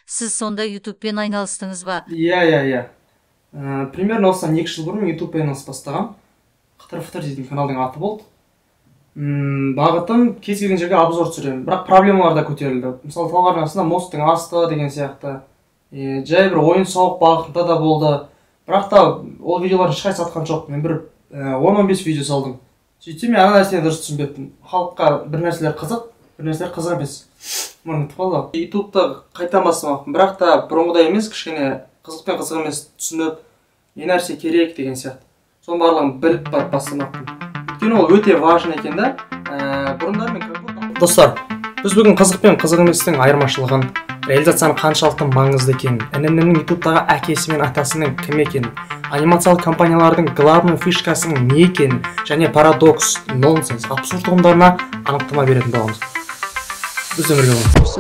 Сіз сонда ютубпен айналыстыңыз ба? Иә, иә, иә. Примерно осыдан 2 жыл бұрын ютубпен айналысып бастағам. Қытыр-фытыр дейтін каналдың аты болды. Бағытым кез келген жерге обзор түсіремін, бірақ проблемалар да көтерілді. Мысалы, Талғар арнасында мосттың асты деген сияқты. Жай бір ойын-сауық бағытында да болды. Бірақ та ол видеоларды ешқайсысы сатқан жоқ. Мен бір 10-15 видео салдым. Сөйтсем, мен ана нәрсені дұрыс түсінбеппін. Халыққа бір нәрселер қызық, бір нәрселер қызық емес. Мұрным бітіп қалды. Ютубта қайтадан бастамақпын, бірақ та бұрынғыдай емес, кішкене қызық пен қызық емес түсініп, не нәрсе керек деген сияқты. Соның барлығын біліп барып бастамақпын. Өйткені ол өте важный екен да. Бұрындары мен как будто Достар, біз бүгін қызық пен қызық еместің айырмашылығын, реализацияның қаншалықты маңызды екенін, інімнің ютубтағы әкесі мен атасының кім екенін, анимациялық компаниялардың главный фишкасының не екенін және парадокс, нонсенс, абсурд ұғымдарына анықтама беретін боламыз. Біз өмірге боламыз.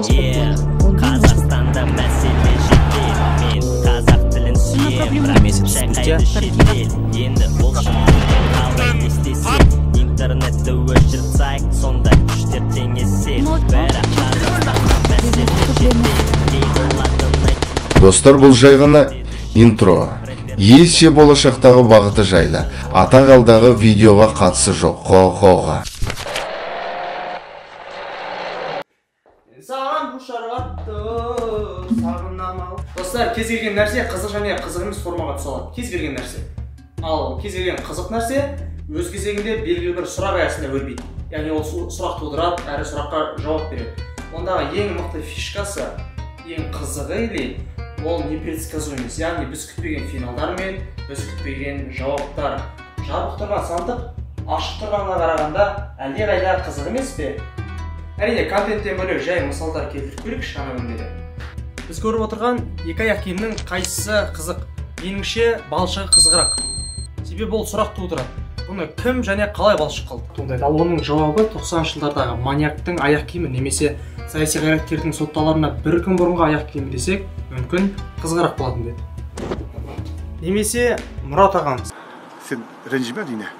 Қазақстанда мәселе жетеді. Мен қазақ тілін сүйемін, бірақ шайқайды шетел. Енді ол шындықты қалай не істесек, интернетті өшіріп тастайық, сонда күштер теңеседі. Бірақ Қазақстанда мәселе жетеді. Не қылатынын айт. Достар, бұл жай ғана интро. Есе болашақтағы бағыты жайлы. Атақ алдағы видеоға қатысы жоқ. Хо-хоға. Саған бұл шарғатты, сағынам ал. Достар, кез келген нәрсе қызық және қызық емес формаға түсе алады. Кез келген нәрсе. Ал кез келген қызық нәрсе өз кезегінде белгілі бір сұрақ аясында өрбиді. Яғни ол сұрақ тудырады, әрі сұраққа жауап береді. Ондағы ең мықты фишкасы, ең қызығы или ол непредсказуемость. Яғни біз күтпеген финалдар мен біз күтпеген жауаптар. Жабық тұрған сандық ашық тұрғанға қарағанда әлдеқайда қызық емес пе? Әрине, контенттен бөлек жай мысалдар келтіріп көрейікші ана күнде де. Біз көріп отырған екі аяқ киімнің қайсысы қызық? Меніңше, балшығы қызығырақ. Себебі ол сұрақ тудырады. Бұны кім және қалай балшық қылды? Туындайды. Ал оның жауабы 90-шы жылдардағы маньяктың аяқ киімі немесе саяси қайраткердің сотталарына бір күн бұрынғы аяқ киімі десек, мүмкін қызығырақ болатын еді. Немесе Мұрат ағамыз. Сен ренжіме әрине,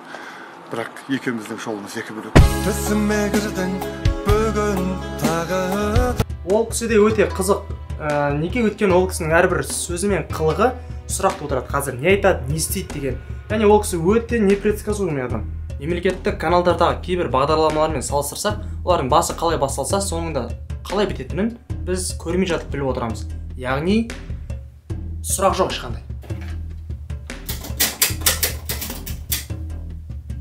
бірақ екеуміздің жолымыз екі бөлек. Түсіме кірдің бүгін тағы. Ол кісі де өте қызық. Неге? Өйткені ол кісінің әрбір сөзі мен қылығы сұрақ тудырады. Қазір не айтады, не істейді деген. Яғни ол кісі өте непредсказуемый адам. Мемлекеттік каналдардағы кейбір бағдарламалармен салыстырсақ, олардың басы қалай басталса, соңында қалай бітетінін біз көрмей жатып біліп отырамыз. Яғни сұрақ жоқ ешқандай.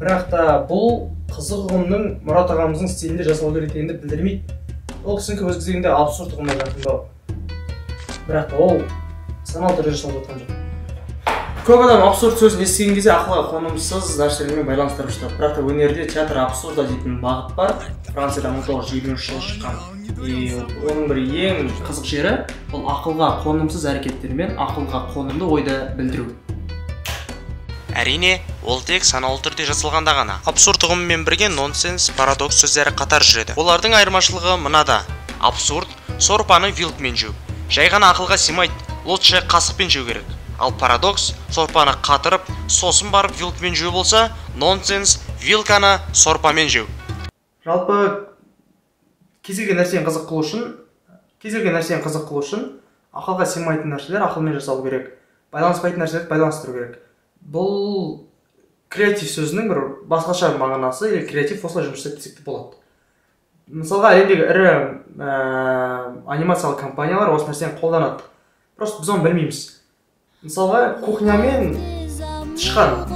Бірақ та бұл қызық ұғымның Мұрат ағамыздың стилінде жасалу керек дегенді білдірмейді. Ол кісінікі өз кезегінде абсурд ұғымына жақындау. Бірақ та ол саналы түрде жасалып жатқан жоқ. Көп адам абсурд сөзін естіген кезде ақылға қонымсыз нәрселермен байланыстырып жатады. Бірақ та өнерде театр абсурда дейтін бағыт бар. Францияда 1920 жылы шыққан. И оның бір ең қызық жері ол ақылға қонымсыз әрекеттермен ақылға қонымды ойды білдіру. Әрине, ол тек саналы түрде жасалғанда ғана. Абсурд ұғымымен бірге нонсенс, парадокс сөздері қатар жүреді. Олардың айырмашылығы мынада. Абсурд сорпаны вилкамен жеу. Жай ғана ақылға сыймайды, лучше қасықпен жеу керек. Ал парадокс сорпаны қатырып, сосын барып вилкамен жеу болса, нонсенс вилканы сорпамен жеу. Жалпы кез келген нәрсені қызық қылу үшін, кез келген нәрсені қызық қылу үшін ақылға сыймайтын нәрселер ақылмен жасалу керек. Байланыспайтын нәрселерді байланыстыру керек. Бұл креатив сөзінің бір басқаша мағынасы, или креатив осылай жұмыс жасайды десек те болады. Мысалға, әлемдегі ірі анимациялық компаниялар осы нәрсені қолданады. Просто біз оны білмейміз. Мысалға, кухня мен тышқан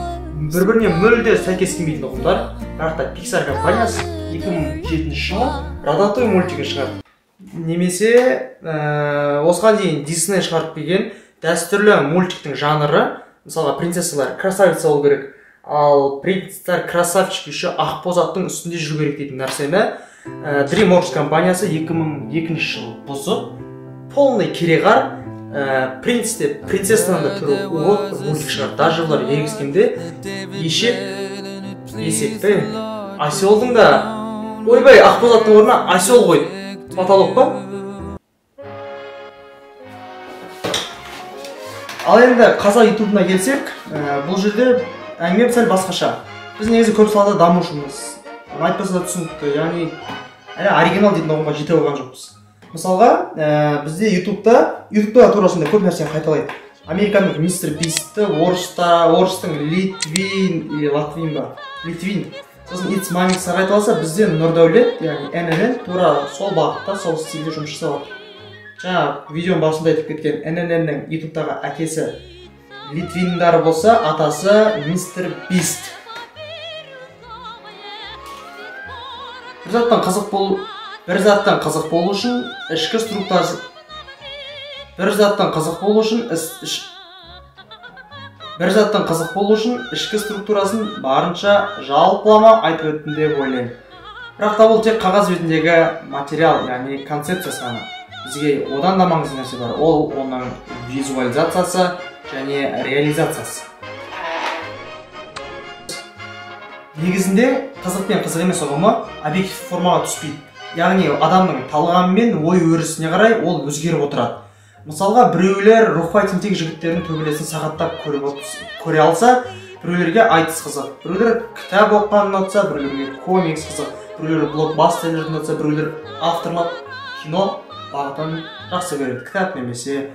бір-біріне мүлде сәйкес келмейтін ұғымдар. Бірақ та Pixar компаниясы 2007 жылы Рататуй мультигі шығарды. Немесе осыған дейін Disney шығарып келген дәстүрлі мультиктің жанры, мысалға, принцессалар красавица болу керек, ал принцтер красавчик еще ақбоз аттың үстінде жүру керек дейтін нәрсені DreamWorks компаниясы 2002 жылы бұзып, полный кереғар принц деп принцессаның да түрі урод бір мультик шығарды. Даже олар ерегіскенде ешек есекті оселдың да ойбай ақбоз аттың орнына осел қойды. Потолок па? Ал енді қазақ ютубына келсек, бұл жерде әңгіме сәл басқаша. Біз негізі көп салада дамушымыз. Айтпаса да түсінікті, яғни әлі оригинал дейтін ұғымға жете қойған жоқпыз. Мысалға, бізде Ютубта тура сондай көп нәрсені қайталайды. Американың Мистер Бистті, орыстың Литвин или Латвин ба? Литвин. Сосын It's Mamics қайталаса, бізде Нұрдәулет, яғни ННН тура сол бағытта, сол стильде жұмыс жасап жатыр. Жаңа видеоның басында айтып кеткен ННН-нің Ютубтағы әкесі Литвиндар болса, атасы Мистер Бист. Бір заттан қызық болу үшін ішкі структурасы бір заттан қызық болу үшін бір заттан қызық болу үшін ішкі структурасын барынша жалпылама айтып өттім деп ойлаймын. Бірақ та бұл тек қағаз бетіндегі материал, яғни концепциясы ғана. Бізге одан да маңызды нәрсе бар. Ол оның визуализациясы және реализациясы. Негізінде қызық пен қызық емес ұғымы объективті формаға түспейді. Яғни адамның талғамы мен ой өрісіне қарай ол өзгеріп отырады. Мысалға, біреулер Рухбай тентек жігіттердің төбелесін сағаттап көре алса, біреулерге айтыс қызық, біреулер кітап оқығанын ұнатса, біреулерге комикс қызық, біреулер блокбастерлерді ұнатса, біреулер авторлық кино бағытын жақсы көреді. Кітап немесе,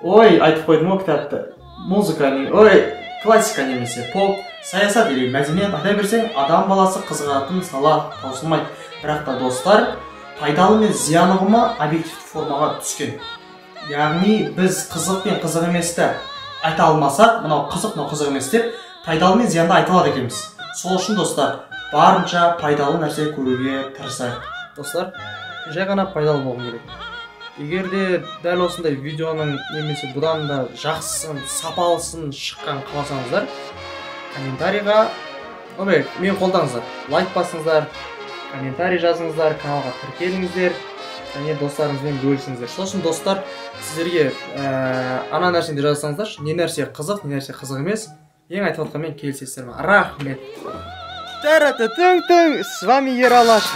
ой, айтып қойдым ғой кітапты, музыка, ой, классика немесе поп, саясат или мәдениет айта берсең, адам баласы қызығатын сала таусылмайды. Бірақ та достар, пайдалы мен зиян ұғымы объективті формаға түскен. Яғни біз қызық пен қызық еместі айта алмасақ, мынау қызық, мынау қызық емес деп пайдалы мен зиянды айта алады екенбіз. Сол үшін достар, барынша пайдалы нәрсе көруге тырысайық. Достар, жай ғана пайдалы болғым келеді. Егер де дәл осындай видеоның немесе бұдан да жақсысын, сапалысын шыққан қаласаңыздар, комментарийға, мен қолдаңыздар, лайк басыңыздар, комментарий жазыңыздар, каналға тіркеліңіздер және достарыңызбен бөлісіңіздер. Сосын достар, сіздерге ана нәрсені жазсаңыздар, не нәрсе қызық, не нәрсе қызық емес, ең айтып отқанмен келісесіздер ме? Рахмет. Тара-та-тың-тың, с вами Ералаш.